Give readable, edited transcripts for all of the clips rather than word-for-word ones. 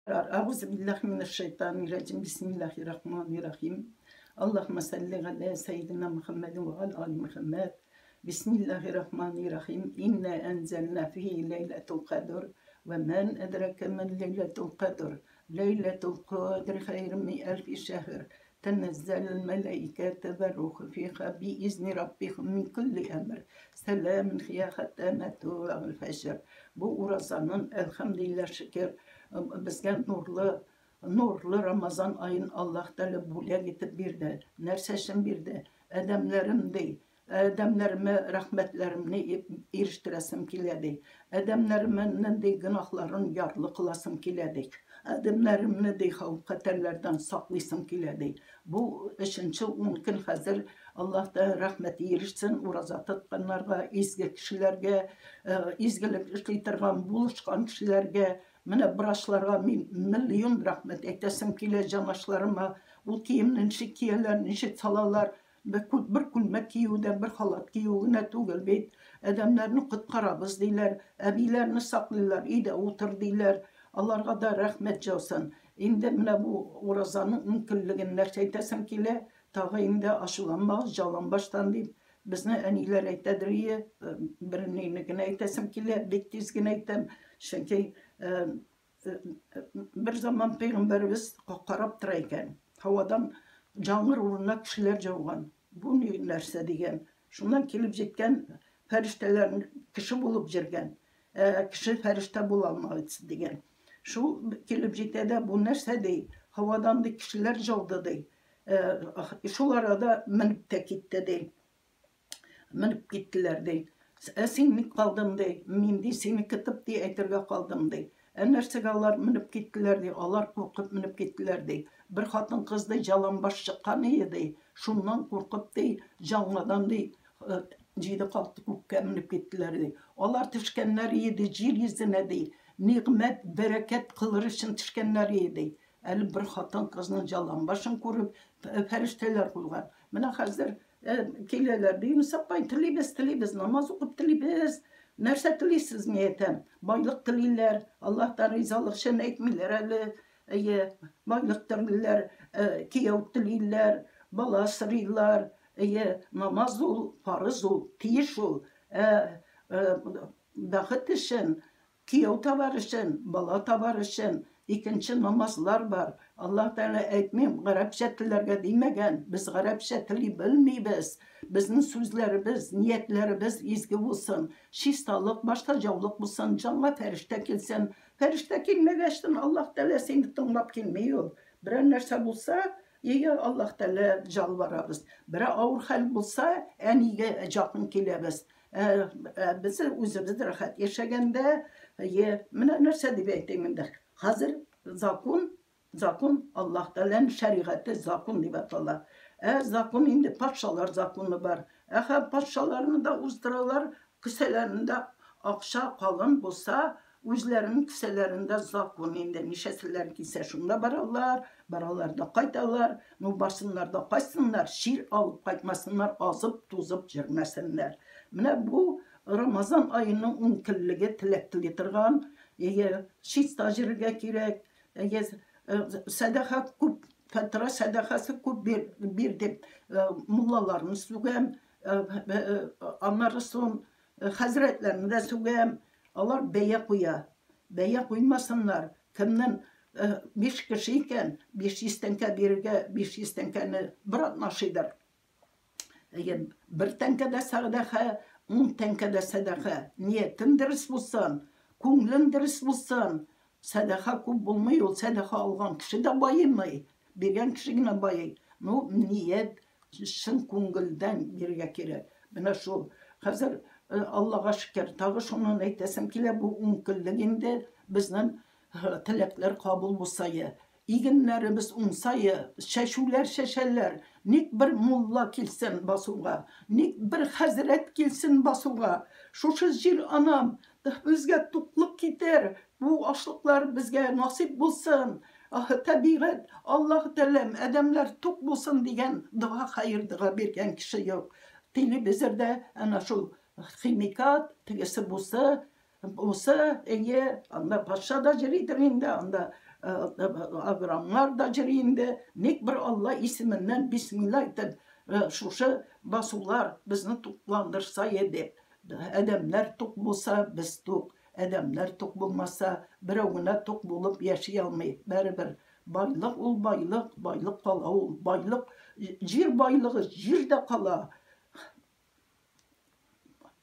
Әгъузу биллахи минәш-шайтанир-раҗим. Бисмиллахир-рахманир-рахим. Аллаһумма салли галә сәйдина Мөхәммәдин вә галә али Мөхәммәд. Бисмиллахир-рахманир-рахим. Инна әнзәлна фи ләйләтул кадр вә мән әдрәкә мән ләйләтул кадр. Ләйләтул кадр хәйрун мин әлфи шәһр. Тәнәззәлел мәләикәту вә-руху фиха биизни раббихим мин кулли әмр. Сәламун хия хәтта матла'ил фәҗр. Бу уразанын, әлхәмдүлилләһ, шөкер, безгә нурлы нурлы Рамазан аен Аллаһ Тәгалә бүләк итеп бирде. Нәрсә өчен бирде? Адәмнәрем, ди, адәмнәремә рәхмәтләремне ирештерәсем килә, ди. Адәмнәремә нинди гөнаһларын ярлы кыласым килә, ди. Адәмнәремне, ди, хәвеф-хәтәрләрдән саклыйсым килә, ди. Бу өченче 10 көн хәзер Аллаһ Тәгалә рәхмәте ирешсен ураза тотканнарга, изге кешеләргә, изгелек эшли торган, булышкан кешеләргә. Менә врачларга мин миллион рәхмәт әйтәсем килә, җанашларыма. Ул киемне ничек кияләр, ничек салалар. Бер күлмәк кию дә, бер халат кию генә түгел бит. Адәмнәрне коткарабыз диләр, әбиләрне саклыйлар, өйдә утыр диләр. Аларга да рәхмәт яусын. Инде менә бу уразаның ункөнлеген нәрсә әйтәсем килә, тагы инде ачуланмагыз, җаланбаштан дип, безне әниләр әйтәдер ие, бер нине генә әйтәсем килә, бик тиз генә әйтәм, чөнки бер заман пәйгамбәребез карап тора икән, һавадан җаңгыр урынына кешеләр җауган. Бу ни нәрсә дигән. Шуннан килеп җиткән фәрештәләр кеше булып җөргән. Ә кеше фәрештә була алмый дигән. Шул килеп җитә дә, бу нәрсә ди? Һавадан ди кешеләр җауды ди. Шул арада менеп тә китте ди. Менеп киттеләр ди. Ә син ник калдың ди? Мин ди сине көтеп ди әйтергә калдым ди. Ә нәрсәгә алар менеп киттеләр ди? Алар куркып менеп киттеләр ди. Бер хатын-кыз ди җаланбаш чыккан ие ди. Шуннан куркып ди, җаңгадан ди җиде кат күккә менеп киттеләр ди. Алар төшкәннәр ие ди җир йөзенә ди. Нигъмәт, бәрәкәт кылыр өчен төшкәннәр ие ди. Әле бер хатын-кызның җаланбашын күреп, фәрештәләр куйган. Менә хәзер киләләр, Юныс апай, телибез, телибез, намаз укып телибез. Нәрсә телисез, мин әйтәм. Байлык телиләр, Аллаһтан ризалык өчен әйтмиләр әле. Әйе, байлык телиләр, кияү телиләр, бала сорыйлар. Әйе, намаз ул, фарыз ул, тиеш ул. Ә бәхет өчен Кияү табар өчен, бала табар өчен икенче намазлар бар. Аллаһ Тәгалә әйтмим, гарәпчә телләргә димәгән. Без гарәпчә тели белмибез. Безнең сүзләребез, ниятләребез изге булсын. Чисталык, башта җаулык булсын, җанга фәрештә килсен. Фәрештә килмәгәчтен Аллаһ Тәгалә сине тыңлап килми ул. Берәр нәрсә булса, Өйгә Аллаһ Тәгалә җалварабыз. Берәр авыр хәл булса, әнигә якын киләбез. Ә без үзебез рәхәт яшәгәндә, е, менә нәрсә дип әйтим инде. Хәзер закон, закон Аллаһ Тәгаләнең шәригате закон дип атала. Ә закон инде патшалар законы бар. Әһә, патшаларны да уздыралар, кесәләрендә акча калын булса, Үзләренең кесәләрендә закон инде, ничәселәре килсә шунда баралар, баралар да кайталар, ну барсыннар да кайтсыннар, чир алып кайтмасыннар, азып-тузып йөрмәсеннәр. Менә бу Рамазан аеның ункөнлеге теләк тели торган, әйе, чиста йөрергә кирәк, әйе, сәдака күп, фәтра сәдакасы күп бир, бир дип муллаларны сүгәм, аннары соң хәзрәтләрне дә сүгәм, Алар бәя куя. Бәя куймасыннар. Кемнең биш кеше икән, 500 тәңкә бирергә, 500 тәңкәне бер атна ашыйдыр. Әйе, бер тәңкә дә сәдака, ун тәңкә дә сәдака. Ниятең дөрес булсын, күңелең дөрес булсын. Сәдака күп булмый ул, сәдака алган кеше дә баемый, биргән кеше генә байый. Ну, ният чын күңелдән бирергә кирәк. Менә шул. Хәзер Аллага шөкер, тагы шуны әйтәсем килә, бу ун көнлек инде безнең теләкләр кабул булсае, игеннәребез уңсае, чәчүләр чәчәләр. Ник бер мулла килсен басуга, ник бер хәзрәт килсен басуга. Шушы җир анам безгә туклык китер, бу ашлыклар безгә насыйп булсын. Табигать, Аллаһ Тәгаләм, адәмнәр тук булсын дигән дога, хәер дога биргән кеше юк. Телевизорда әнә шул химикат, тегесе бусы, бусы, әйе, анда патша да йөридер инде, анда Аграмнар да җыри инде. Ник бер Алла исеменнән бисмилла итеп шушы басулар безне тукландырса иде. Адәмнәр тук булса, без тук. Адәмнәр тук булмаса, берәү генә тук булып яши алмый. Бәребер байлык ул байлык, байлык кала ул. Байлык, җир байлыгы җирдә кала.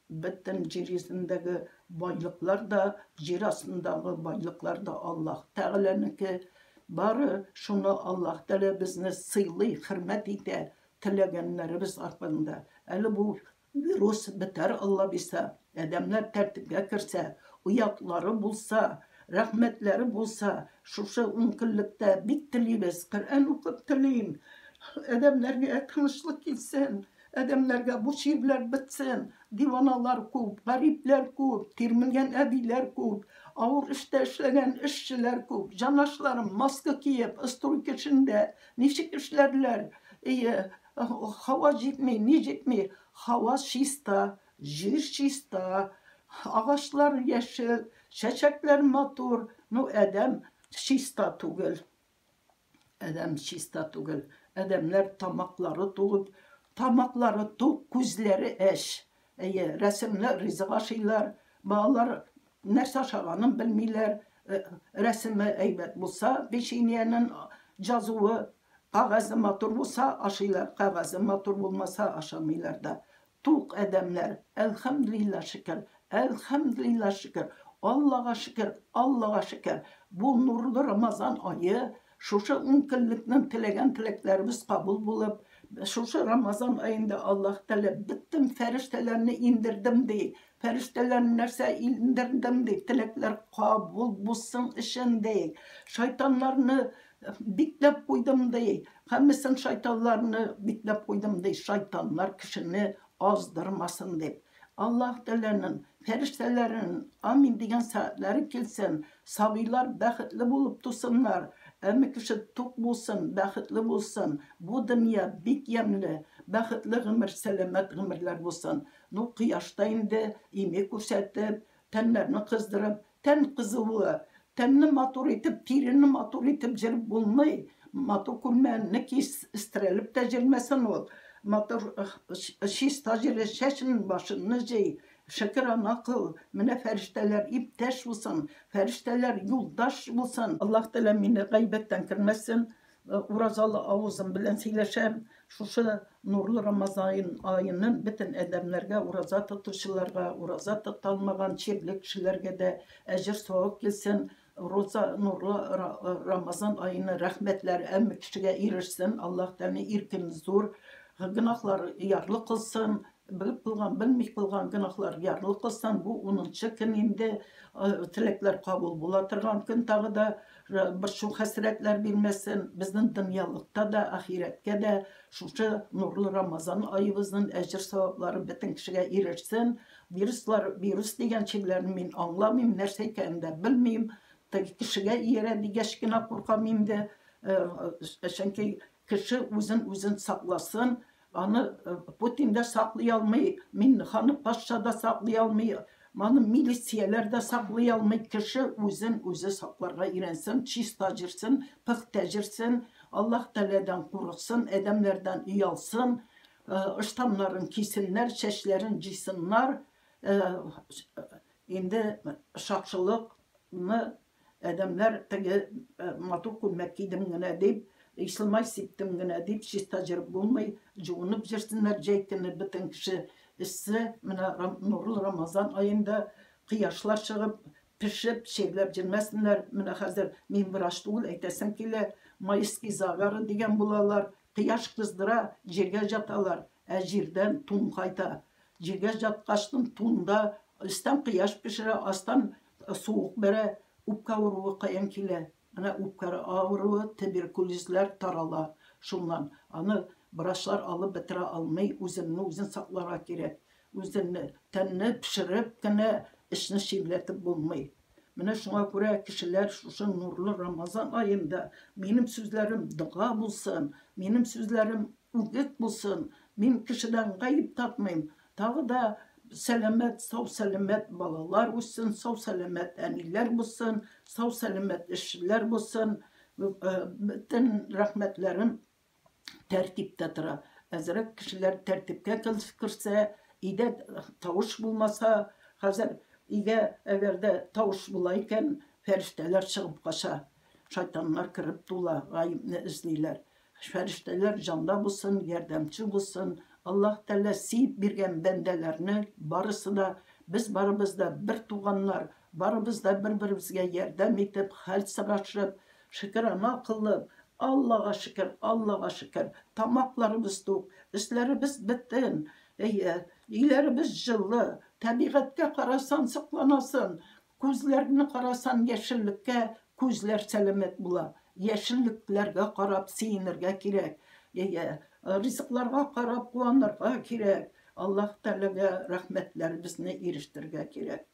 Бөтен җир йөзендәге байлыклар да, җир астындагы байлыклар да Аллаһ Тәгаләнеке. Бары шуны Аллаһ Тәгалә безне сыйлый, хөрмәт итә теләгәннәребез аркасында. Әле бу вирус бетәр, Алла бирсә, адәмнәр тәртипкә керсә, оятлары булса, рәхмәтләре булса, шушы ункөнлектә бик телибез, Коръән укып телим, адәмнәргә тынычлык килсен, Адәмнәргә бу чирләр бетсен, диваналар күп, гарипләр күп, тирмелгән әбиләр күп, авыр эштә эшләгән эшчеләр күп, җанашларым маска киеп, стройка эшендә ничек эшләрләр? Ие, һава җитми, ни җитми? Һава чиста, җир чиста, агачлар яшел, чәчәкләр матур, ну адәм чиста түгел. Адәм чиста түгел. Адәмнәр тамаклары тулып, тамаклары тук, күзләре әч. Әйе, рәсемле ризык ашыйлар. Балалар нәрсә ашаганын белмиләр. Рәсеме әйбәт булса, печеньенең җазуы, кәгазе матур булса ашыйлар, кәгазе матур булмаса ашамыйлар да. Тук адәмнәр, әлхәмдүлилләһ шөкер, әлхәмдүлилләһ шөкер, Аллага шөкер, Аллага шөкер. Бу нурлы Рамазан ае, шушы ун көнлекнең теләгән теләкләребез кабул булып, шушы Рамазан аенда Аллаһ Тәгалә бөтен фәрештәләрне индердем ди. Фәрештәләрне нәрсә индердем ди, теләкләр кабул булсын өчен ди. Шайтаннарны бикләп куйдым ди. Һәммәсен шайтаннарны бикләп куйдым ди. Шайтаннар кешене аздырмасын дип. Аллаһ Тәгаләнең, фәрештәләренең амин дигән сәгатьләре килсен, сабыйлар бәхетле булып тусыннар, әмма кеше тук булсын, бәхетле булсын. Бу дөнья бик ямьле, бәхетле гомер, сәламәт гомерләр булсын. Ну, кояшта инде ими күрсәтеп, тәннәрне кыздырып, Тән кызуы. Тәнне матур итеп, тирене матур итеп җырып булмый. Матур күлмәгеңне ки, өстерәлеп тә җөрмәсен ул. Матур, чиста җире, чәчен, башыңны җый. Шөкерана кыл. Менә фәрештәләр иптәш булсын, фәрештәләр юлдаш булсын. Аллаһ Тәгалә мине гайбәттән кермәсен. Уразалы авызым белән сөйләшәм. Шушы нурлы Рамазан аенын бөтен адәмнәргә, ураза тотучыларга, ураза тота алмаган чирле кешеләргә дә әҗер-савап килсен. Роза нурлы Рамазан аены рәхмәтләре һәммә кешегә ирешсен. Аллаһ Тәгалә иркен зур гөнаһлар ярлы кылсын. Белеп кылган, белми кылган гөнаһлар ярлы кылсын. Бу унынчы көн инде теләкләр кабул була торган көн тагы да. Борчу хәсрәтләр бирмәсен, безнең дөньялыкта да, ахирәткә дә шушы нурлы Рамазан аебызның әҗер-саваплары бөтен кешегә ирешсен. Вируслар, вирус дигән чирләрне мин аңламыйм, нәрсә икәнен дә белмим. Теге кешегә иярә дигәч кенә куркам инде. Чөнки кеше үзен үзен сакласын, Аны Путин да саклый алмый, Миңнеханов патша да саклый алмый, аны милицияләр дә саклый алмый. Кеше үзен үзе сакларга өйрәнсен, чиста җөрсен, пөхтә җөрсен, Аллаһ Тәгаләдән курыксын, адәмнәрдән оялсын, ыштаннарын кисеннәр, чәчләрен җыйсыннар. Инде шакшылыкны Адәмнәр теге матур күлмәк кидем генә дип, ислемай сиптем генә дип чиста җырып булмый, җуынып җырсыннар җәй көне бөтен кеше эссе, менә нурлы Рамазан аенда кояшлар чыгып, пешеп, чирләп җөрмәсеннәр. Менә хәзер мин врач түгел, әйтәсем килә, майский загары дигән булалар, кояш кыздыра, җиргә җаталар, ә җирдән тун кайта. Җиргә җаткачтын тунда өстән кояш пешерә, астан Суык бәрә, үпкә авыруы каян килә? Менә үпкә авыруы, туберкулезлар тарала шуннан. Аны врачлар алып бетерә алмый, үзеңне үзең сакларга кирәк. Үзеңне, тәнне пешереп кенә эчне чирләтеп булмый. Менә шуңа күрә кешеләр шушы нурлы Рамазан аенда минем сүзләрем дога булсын, минем сүзләрем үгет булсын. Мин кешедән гаеп тапмыйм. Тагы да Сәламәт, сау-сәламәт балалар үссен, сау-сәламәт әниләр булсын, сау-сәламәт эшчеләр булсын. Бөтен рәхмәтләрем тәртиптә тора. Әзрәк кешеләр тәртипкә керсә, өйдә тавыш булмаса, хәзер өйдә әгәр дә тавыш була икән, фәрештәләр чыгып кача, шайтаннар кереп тула, гаепне эзлиләр. Фәрештәләр җанда булсын, ярдәмче булсын. Аллаһ Тәгалә сөеп биргән бәндәләрне барысы да, без барыбыз да бер туганнар, барыбыз да бер-беребезгә ярдәм итеп, хәл сорашып, шөкерана кылып, Аллага шөкер, Аллага шөкер, тамакларыбыз тук, өсләребез бөтен, әйе, өйләребез җылы, табигатькә карасан сокланасын, Күзләрне карасан яшеллеккә күзләр сәламәт була. Яшеллекләргә карап сөенергә кирәк. Әйе, ризыкларга карап куанырга кирәк. Аллаһ Тәгаләгә рәхмәтләребезне ирештерергә кирәк.